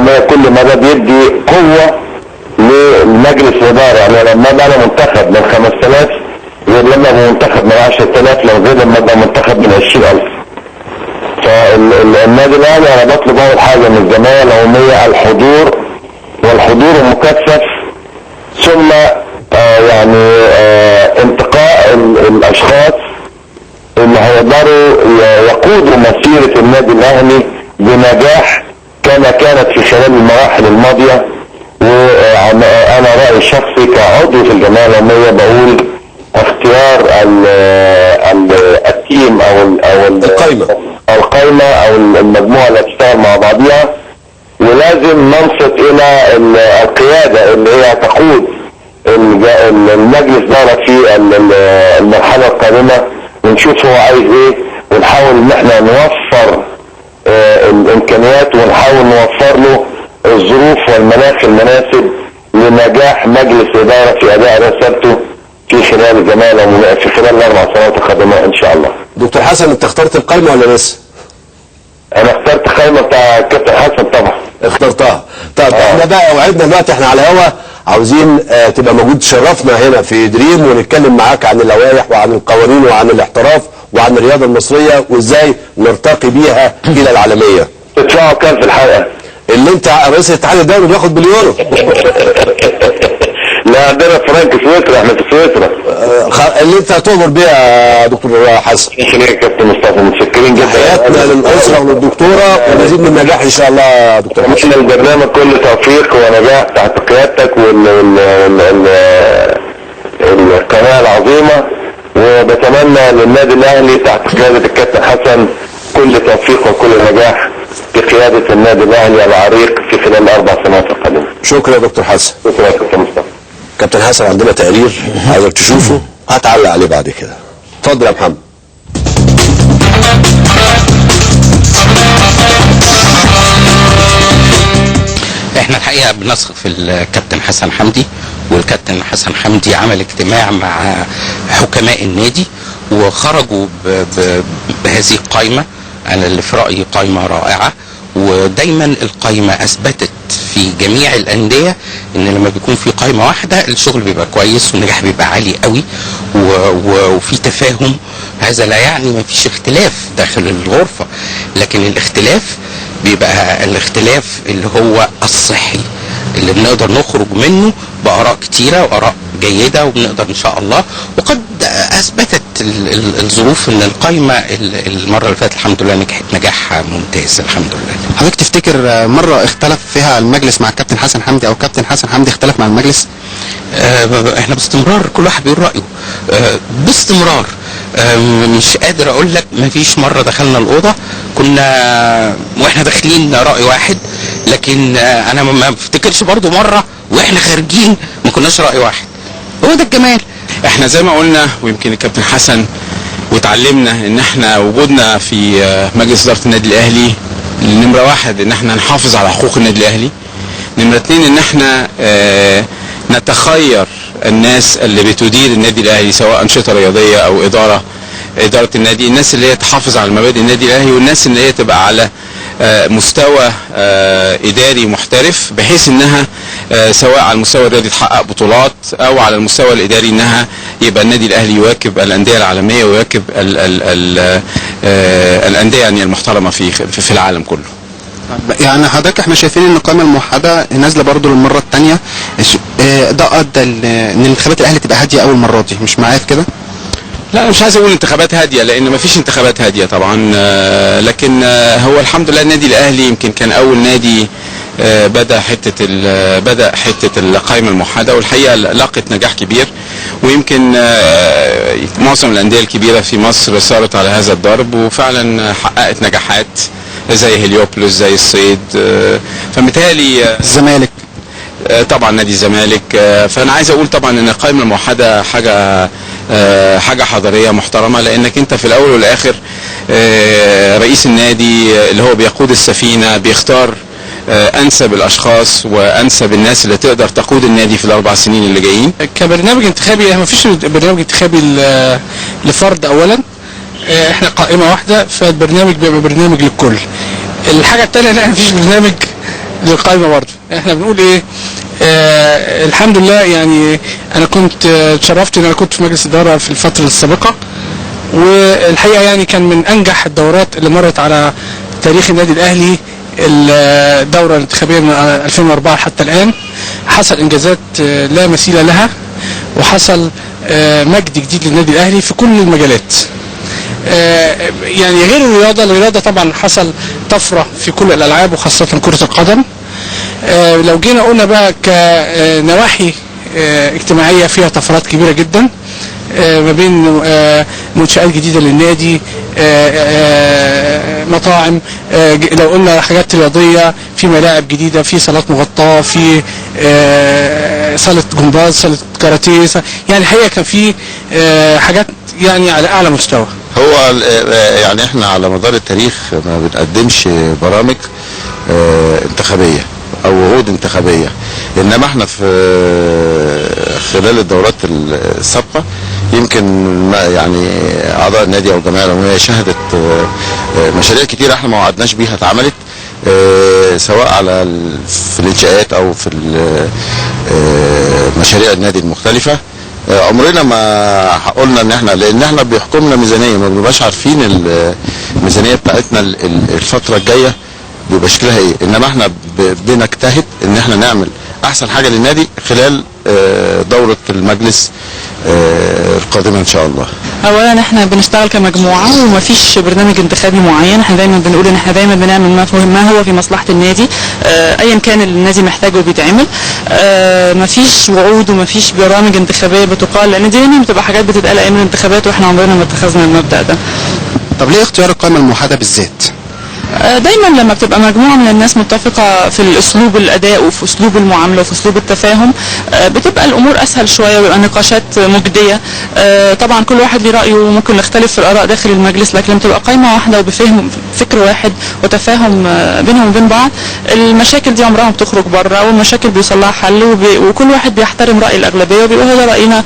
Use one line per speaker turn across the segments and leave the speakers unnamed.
العمومية كل ما ده بيدي قوة للمجلس الاداري. يعني لما ابقى انا منتخب من 5000 غير لما ابقى منتخب من 10000، لو غير لما ابقى منتخب من 20000. فالنادي الاهلي انا بطلب اول حاجة من الجمعية العمومية الحضور، والحضور المكثف، ثم يعني انتقاء الاشخاص اللي هيقدروا يقودوا مسيره النادي الاهلي بنجاح كما كانت في خلال المراحل الماضية. وانا رايي الشخصي كعضو في الجمعية العمومية بقول اختيار ال team او القايمة او المجموعة اللي هتشتغل مع بعضيها، ولازم ننصت الى القيادة اللي هي تقود المجلس ده في المرحلة القادمة، ونشوف هو عايز ايه، ونحاول ان احنا نوفر الامكانيات، ونحاول نوفر له الظروف والمناخ المناسب لنجاح مجلس ادارة في اداء رسالته في خلال الجمعية العمومية في خلال الاربع سنوات القادمة ان شاء الله.
دكتور حسن، انت اخترت القايمة ولا لسه؟
انا اخترت قايمة بتاع الكابتن حسن طبعا.
اخترتها. طب احنا بقى وعدنا دلوقتي، احنا على الهوا عاوزين تبقى موجود تشرفنا هنا في دريم، ونتكلم معاك عن اللوائح وعن القوانين وعن الاحتراف وعن الرياضة المصرية وازاي نرتقي بيها الى العالمية.
تدفعوا كام في الحلقة؟
اللي انت رئيس الاتحاد الدولي بياخد باليورو.
لا عندنا فرنك سويسرا، احنا في سويسرا.
اللي انت هتؤمر بيها يا دكتور حسن.
شكرا يا كابتن مصطفى، متشكرين جدا.
تحياتنا للاسرة وللدكتوره ومزيد من النجاح ان شاء الله يا دكتور حسن.
البرنامج كله توفيق ونجاح تحت قيادتك والقناة العظيمة، وبتمنى للنادي الاهلي تحت قيادة الكابتن حسن كل توفيق وكل نجاح في قيادة النادي الاهلي العريق في خلال الاربع سنوات القادمة.
شكرا يا دكتور حسن.
شكرا يا كابتن مصطفى.
كابتن حسن عندنا تقرير عايزك تشوفه، هتعلق عليه بعد كده. اتفضل يا محمد.
احنا الحقيقة بنثق في الكابتن حسن حمدي، والكابتن حسن حمدي عمل اجتماع مع حكماء النادي وخرجوا بهذه القائمة. انا اللي في رايي قائمة رائعة، ودايما القائمة اثبتت في جميع الاندية ان لما بيكون في قائمة واحدة الشغل بيبقى كويس والنجاح بيبقى عالي قوي وفي تفاهم. هذا لا يعني ما فيش اختلاف داخل الغرفة، لكن الاختلاف بيبقى الاختلاف اللي هو الصحي اللي بنقدر نخرج منه بآراء كتيرة وآراء جيدة، وبنقدر إن شاء الله. وقد أثبتت الظروف إن القايمة المرة اللي فاتت الحمد لله نجحت نجاح ممتاز الحمد لله.
حضرتك تفتكر مرة اختلف فيها المجلس مع الكابتن حسن حمدي أو الكابتن حسن حمدي اختلف مع المجلس؟
احنا باستمرار كل واحد بيقول رأيه باستمرار. مش قادر اقول لك ما فيش مرة دخلنا الاوضة كنا واحنا داخلين راي واحد، لكن انا ما افتكرش برضو مرة واحنا خارجين ما كناش راي واحد. هو ده الجمال.
احنا زي ما قلنا ويمكن الكابتن حسن وتعلمنا ان احنا وجودنا في مجلس ادارة النادي الاهلي نمره واحد ان احنا نحافظ على حقوق النادي الاهلي، نمره اتنين ان احنا نتخير الناس اللي بتدير النادي الاهلي سواء انشطة رياضية او ادارة النادي، الناس اللي هي تحافظ على مبادئ النادي الاهلي والناس اللي هي تبقى على مستوى اداري محترف، بحيث انها سواء على المستوى الرياضي تحقق بطولات او على المستوى الاداري انها يبقى النادي الاهلي يواكب الاندية العالمية ويواكب الاندية يعني المحترمة في العالم كله.
يعني حضرتك احنا شايفين ان القائمة الموحدة نازله برضو للمرة الثانية، ده ادى ان الانتخابات الاهلي تبقى هادية اول مرة دي، مش معايا في كده؟
لا انا مش عايز اقول انتخابات هادية لان مفيش انتخابات هادية طبعا، لكن هو الحمد لله النادي الاهلي يمكن كان اول نادي بدا حتة القائمة الموحدة، والحقيقة لاقت نجاح كبير، ويمكن معظم الاندية الكبيرة في مصر صارت على هذا الضرب وفعلا حققت نجاحات زي هليوبوليس زي الصيد، فمتهيألي
الزمالك
طبعا نادي الزمالك. فانا عايز اقول طبعا ان القائمة الموحدة حاجة حضارية محترمه، لانك انت في الاول والاخر رئيس النادي اللي هو بيقود السفينة بيختار انسب الاشخاص وانسب الناس اللي تقدر تقود النادي في الاربع سنين اللي جايين.
كبرنامج انتخابي ما فيش برنامج انتخابي لفرد، اولا احنا قائمة واحدة فالبرنامج بيبقى برنامج للكل. الحاجة الثانية ان احنا مفيش برنامج للقائمه برضه. احنا بنقول ايه؟ الحمد لله، يعني انا كنت اتشرفت ان انا كنت في مجلس ادارة في الفترة السابقة، والحقيقة يعني كان من انجح الدورات اللي مرت على تاريخ النادي الاهلي الدورة الانتخابية من 2004 حتى الان. حصل انجازات لا مثيل لها، وحصل مجد جديد للنادي الاهلي في كل المجالات. يعني غير الرياضة طبعا حصل طفرة في كل الالعاب وخاصة كره القدم. لو جينا قلنا بقى كنواحي اجتماعية فيها طفرات كبيرة جدا، ما بين منشآت جديدة للنادي، مطاعم، لو قلنا حاجات رياضية، في ملاعب جديدة، في صالات مغطاة، في صاله جمباز، صاله كاراتيه، يعني الحقيقة كان في حاجات يعني على اعلى مستوى.
هو يعني احنا على مدار التاريخ ما بنقدمش برامج انتخابية او وعود انتخابية، انما احنا في خلال الدورات السابقة يمكن يعني اعضاء النادي او الجمعية العمومية شهدت مشاريع كتير احنا ما وعدناش بيها اتعملت، سواء على في الانشاءات او في مشاريع النادي المختلفة. عمرنا ما قلنا ان احنا، لان احنا بيحكمنا ميزانية، ما بنبقاش عارفين الميزانية بتاعتنا الفترة الجاية بيبقى شكلها ايه، انما احنا بنجتهد ان احنا نعمل احسن حاجة للنادي خلال دوره المجلس القادمة ان شاء الله.
اولا احنا بنشتغل كمجموعة ومفيش برنامج انتخابي معين، احنا دايما بنقول ان احنا دايما بنعمل ما هو في مصلحة النادي، ايا كان النادي محتاجه بيتعمل. مفيش وعود ومفيش برامج انتخابية بتقال، لان دي دايما بتبقى حاجات بتتقال ايام الانتخابات، واحنا عمرنا ما اتخذنا المبدا ده.
طب ليه اختيار القائمة الموحدة بالذات؟
دايما لما بتبقى مجموعة من الناس متفقة في الأسلوب الأداء وفي أسلوب المعاملة وفي أسلوب التفاهم، بتبقى الأمور أسهل شوية ويبقى نقاشات مجدية. طبعا كل واحد ليه رأيه وممكن نختلف في الآراء داخل المجلس، لكن لما تبقى قايمة واحدة وبفهم فكر واحد وتفاهم بينهم وبين بعض، المشاكل دي عمرها ما بتخرج بره، والمشاكل بيوصل لها حل، وكل واحد بيحترم رأي الأغلبية وبيقول هو ده رأينا.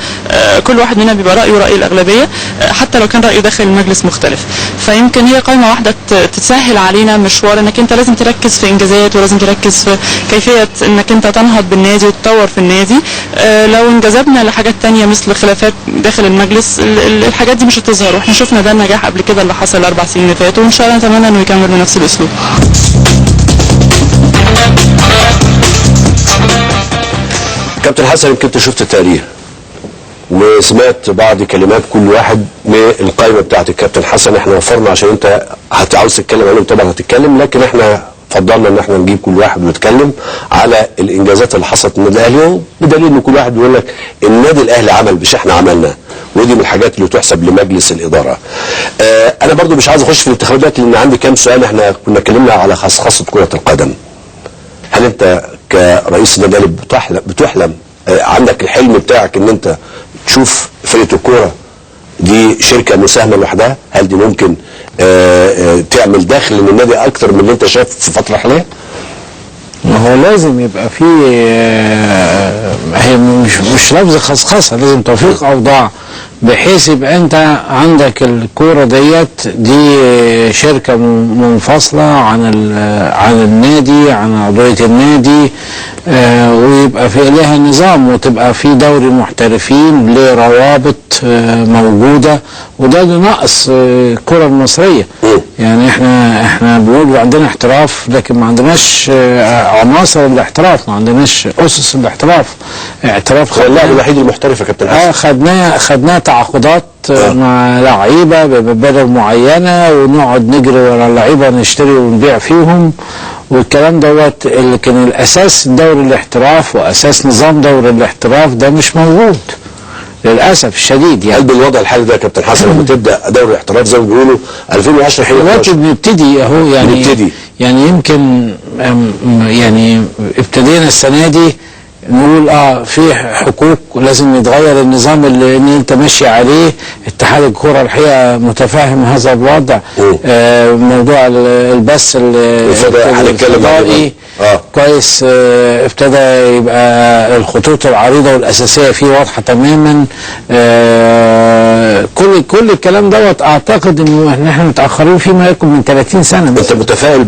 كل واحد منا بيبقى رأيه رأي الأغلبية حتى لو كان رأيه داخل المجلس مختلف. فيمكن هي قايمة واحدة تسهل علينا مشوار انك انت لازم تركز في انجازات، ولازم تركز في كيفية انك انت تنهض بالنادي وتطور في النادي. لو انجذبنا لحاجات تانية مثل خلافات داخل المجلس، الحاجات دي مش هتظهر، واحنا شفنا ده النجاح قبل كده اللي حصل 4 سنين اللي فاتوا، وان شاء الله نتمنى انه يكمل بنفس الاسلوب.
كابتن حسن، يمكن انت شفت التقرير وسمعت بعض كلمات كل واحد من القائمة بتاعت الكابتن حسن. احنا وفرنا عشان انت عاوز تتكلم عليهم طبعا هتتكلم، لكن احنا فضلنا ان احنا نجيب كل واحد ونتكلم على الانجازات اللي حصلت من النادي الاهلي، بدليل ان كل واحد بيقول لك النادي الاهلي عمل مش احنا عملنا، ودي من الحاجات اللي تحسب لمجلس الادارة. انا برضو مش عايز اخش في الانتخابات دلوقتي لان عندي كام سؤال. احنا كنا اتكلمنا على خصخصه كره القدم. هل انت كرئيس النادي الاهلي بتحلم عندك الحلم بتاعك ان انت تشوف فرقه الكورة دي شركة مساهمة لوحدها؟ هل دي ممكن تعمل دخل للنادي اكتر من اللي انت شايف في الفترة الحالية؟
ما هو لازم يبقى في، هي مش لفظ خصخصه، لازم توفيق اوضاع بحيث يبقى انت عندك الكورة ديت دي شركة منفصلة عن النادي، عن عضوية النادي، ويبقى في لها نظام، وتبقى في دوري محترفين ليه روابط موجودة، وده نقص الكره المصرية. يعني احنا بنقول عندنا احتراف، لكن ما عندناش عناصر الاحتراف، ما عندناش اسس الاحتراف. اعتراف
اللاعب الوحيد المحترف يا كابتن حسن.
خدناه تعاقدات مع لعيبة بمبالغ معينة، ونقعد نجري ورا اللعيبة نشتري ونبيع فيهم والكلام دوت. اللي كان الاساس دوري الاحتراف واساس نظام دوري الاحتراف ده مش موجود للاسف الشديد. يعني
هل بالوضع الحالي ده يا كابتن حسن لما تبدا دوري الاحتراف زي ما بيقولوا 2010 حين
دلوقتي بنبتدي اهو، يعني بنبتدي، يعني يمكن يعني ابتدينا السنة دي نقول في حقوق لازم يتغير النظام اللي انت ماشي عليه. اتحاد الكورة الحقيقة متفاهم هذا الوضع. موضوع البث الفضائي كويس، ابتدى يبقى الخطوط العريضة والاساسيه فيه واضحة تماما. كل الكلام دوت اعتقد انه احنا متاخرين فيه ما يكون من 30 سنة.
انت متفائل